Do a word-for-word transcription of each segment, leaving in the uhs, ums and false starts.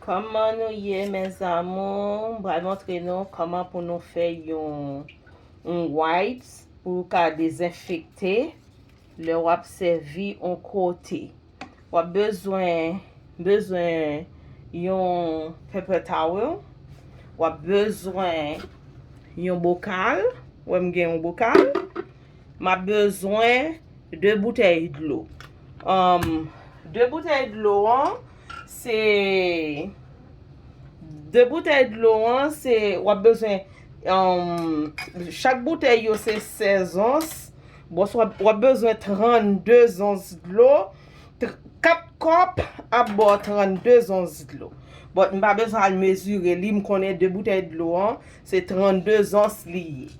Kòman nou ye, mes amours? M pral montre nou kòman pou nou fè yon, yon wipes pou ka dezenfekte lè w ap sèvi yon kote. W ap bezwen, bezwen yon paper towel. W ap bezwen yon bokal. Wè m gen yon bokal. M ap bezwen de boutèy dlo. Um, de boutèy dlo an, se de boutèy dlo an, se w ap bezwen, um, chak boutèy yo se sèz ons. Bon, w ap, w ap bezwen trannde ons dlo. Tr- Kat kòp ap ba w trannde ons dlo. But m pa bezwen al mezire li, m konnen de boutèy dlo an, se trannde ons li ye.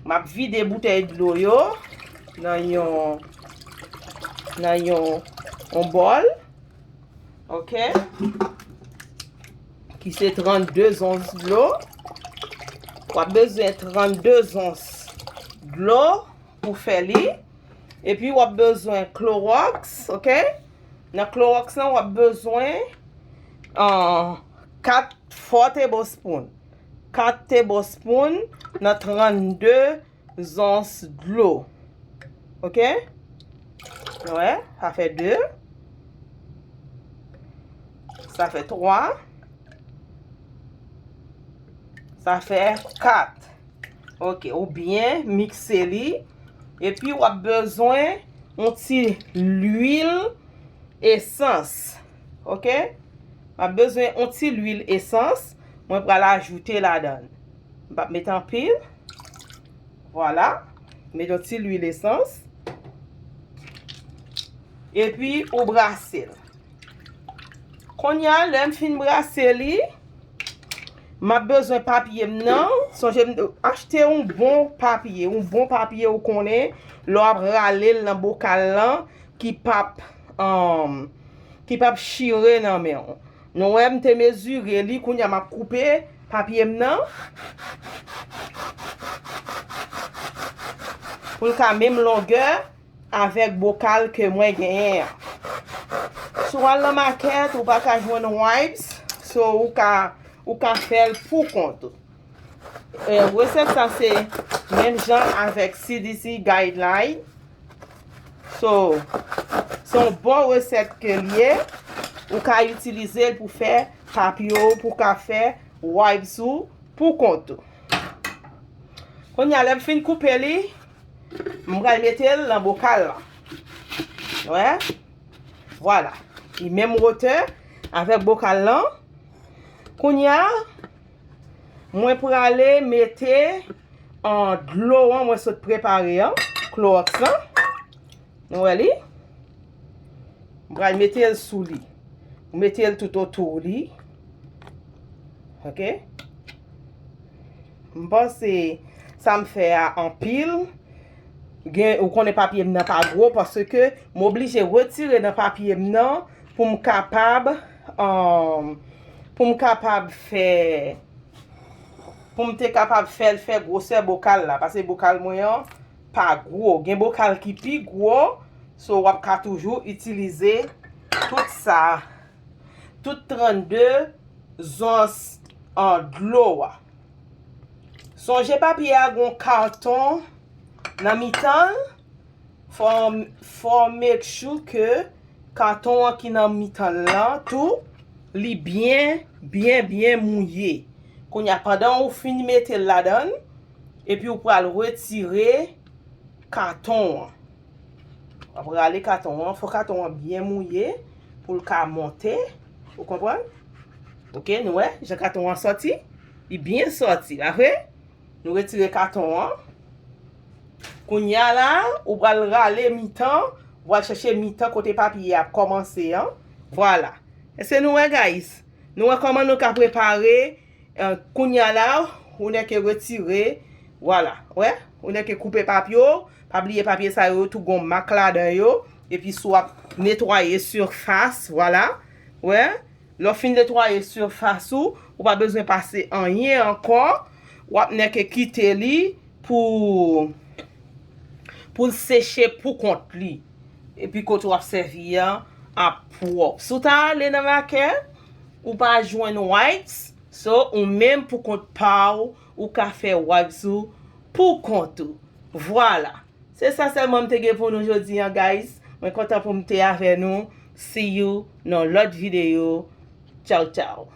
M ap vide boutèy dlo yo nan yon, nan yon, yon bòl. Ok? Ki se trannde ons dlo. W ap bezwen trannde ons dlo pou fè li. Epi w ap bezwen klowòks, ok? Nan klowòks lan, w ap bezwen, ah, kat fò tablespoon. Kat tablespoon nan trannde ons dlo. Ok? Wè, sa fè de. Sa fè twa. Sa fè kat. Ok, ou byen mikse li. Epi w ap bezwen yon ti lwil esans. Ok? W ap bezwen yon ti lwil esans. Mwen pral ajoute ladan l. M p ap met anpil. Vwala. Met yon ti lwil esans. Epi ou brase l. Kounye a, lè m fin brase li, m ap bezwen papye m nan. Sonje m achte yon bon papye, yon bon papye ou konnen, lè w ap rale l nan bokal lan, ki p ap, um, ki p ap chire nan men w. Nou wè, m te mezire li, kounye a m ap koupe papye m nan. Pou l ka menm longè avèk bokal ke mwen genyen an. Si w al nan makèt, ou pa ka jwenn wipes, so ou ka, ou ka fè l pou kont ou. E, resèt sa se menm jan avèk C D C guideline. So, se yon bon resèt ke l ye. Ou ka itilize l pou fè papye w, pou ka fè wipes ou pou kont ou. Kounye a, lè m fin koupe li, m pral mete l nan bokal la. Wè? Vwala. Li menm wotè avèk bokal lan. Kounye a, mwen prale mete, ah, dlo an mwen sot prepare an, klowòks lan. Nou wè li? M pral mete l sou li. Ou mete l tout otou li. Ok? M panse sa m fè a anpil. Gen, ou konnen papye m nan pa gwo, paske m oblije retire nan papye m nan pou m kapab, um, pou m kapab fè, pou m te kapab fè l fè gwosè bokal la, paske bokal mwen an pa gwo. Gen bokal ki pi gwo, so w ap ka toujou itilize tout sa, tout trannde zons an dlo a. Sonje papye a gon katon nan mitan l, fò, fò make sure ke katon an ki nan mitan l lan tou, li byen, byen, byen mouye. Kounye a, pandan ou fin mete l ladan l, epi ou pral retire katon an. W ap rale katon an, fò katon an byen mouye pou l ka monte. Ou konprann? Ok, nou wè, jan katon an sòti? Li byen sòti, pa vre? Nou retire katon an. Kounye a la, ou pral rale mitan, ou pral chèche mitan kote papye a ap kòmanse an. Vwala. Èske nou wè, guys? Nou wè kòman nou ka prepare, eh, kounye a la, ou nèke retire, vwala, wè, ou nèke koupe papye w, pa bliye papye sa yo tou gon mak ladan yo, epi si w ap netwaye sifas, vwala, wè, lè w fin netwaye sifas ou, ou pa bezwen pase anyen ankò, w ap nèke kite li pou, pou l seche pou kont li. Epi kote w ap sèvi an ap pwòp. Si w ta ale nan makèt, Ou pa jwenn wipes, so ou menm pou kont pa w, ou ka fè wipes ou pou kont ou. Vwala. Se sa sèlman m te gen pou nou jodi a, guys. Mwen kontan pou m te avè nou. See you nan lòt videyo. Tchaw, tchaw.